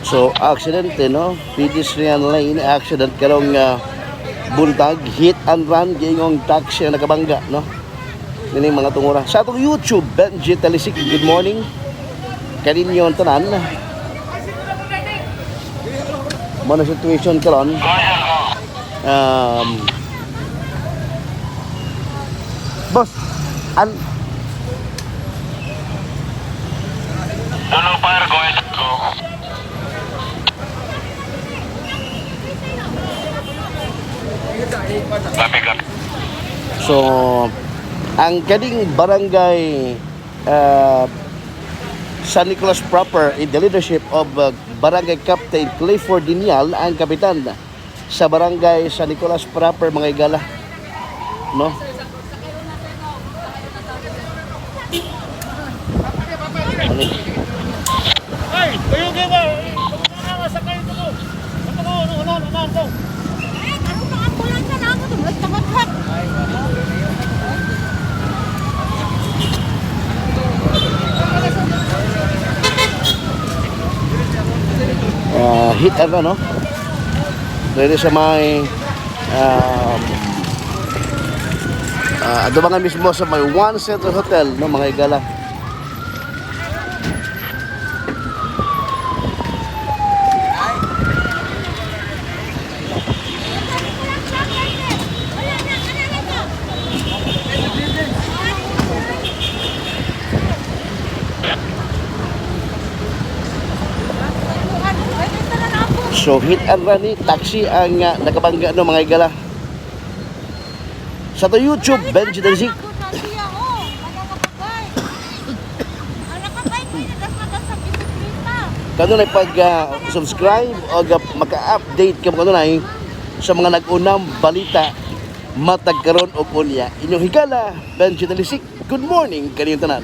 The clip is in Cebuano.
So, aksidente, no? Pedestrian lane accident karong buntag, hit and run, giingong taxi ang nakabangga, no? Nining mga tungura. Sa atong YouTube, Benji Talisik, good morning. Kaninyo ang tanan. Mo na situation karon. Boss, an Dulo fire, go ahead, go. Copy, copy. So, ang kaning barangay San Nicolas proper in the leadership of Barangay Captain Clifford Dinial ang kapitan sa Barangay San Nicolas proper, mga igala, no? Ano? Ay, kayo kayo ba? Ano sa kayo ko? Ano ko? Ano ano ano ano? Eh, karon pa ambulansya na ako tumulad tamat. Hit and run, no? Dito sa may ato mga mismo sa may One Central Hotel, no, mga igala. Wala na, ano na to? Ay, tara na ako. So hit and run ni taxi ang nakabangga, no, mga igala. Sa to YouTube, Benji Delzik. Ako na siya, oh. Wala nakabike. Ang nakabike ko, nagasmagas sa bisikleta. Kanunay pag subscribe o maka-update ka mo kanunay sa mga nag-unang balita matag karon og unya. Inyong higala, Benji Talisik. Good morning kaniyong tanan.